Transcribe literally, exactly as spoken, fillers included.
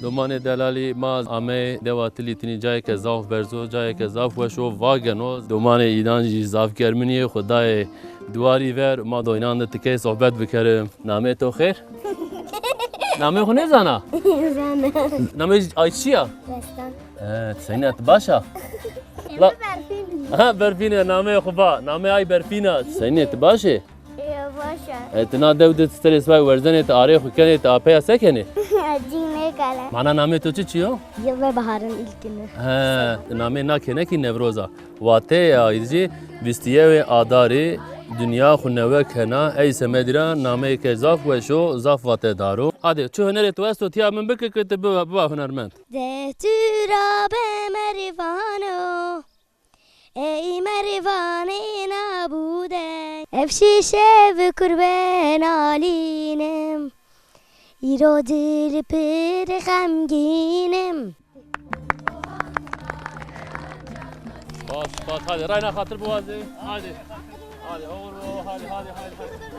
Domanê delalî, ma amey dewa Tilî, tinî cayêke zaf berz o, cayêke zaf weş o, vageno. Domanê înan jî zaf germinî yê, xwu dayê duwarî ver, ma do înan de tikey sohbet bikerim. Namê to xêr? Namê xwu nêzana? Zana. Namê ayçî ya? Destan. E, ti senî ya, ti baş a? La- Berfîn. Ha, Berfîn e, nameyê xwu va. Namê ay Berfîn a. Ti senî yê, ti baş ê? Ê, baş a. E, ti na dew de ti serê sibay werzenê, ti arê xwu kenê, ti apeya se kenê? Cî nêkele. Mana namê to çiçî yo? Yıl ve baharın ilk günü. He, namê na kênekî Newroz a. Wateya jî vîst û yewê Adarî, dinya xwu newe kena, ey semedî ra nameyêke zaf weş o, zaf vatedar o. Hadê, çi hunerê to esto, tîya min bike ke ti biba, biba hunermend. Deh tu ra be merivano, ey merivanê nabûde. Ev şîşe bi kurbe nalînim, îro dil pir xemgînim. Spas, spas. Hadi, rayna xatir biwazê. Hadi. Hadi, oğur, oğur, hadi, hadi, hadi, hadi.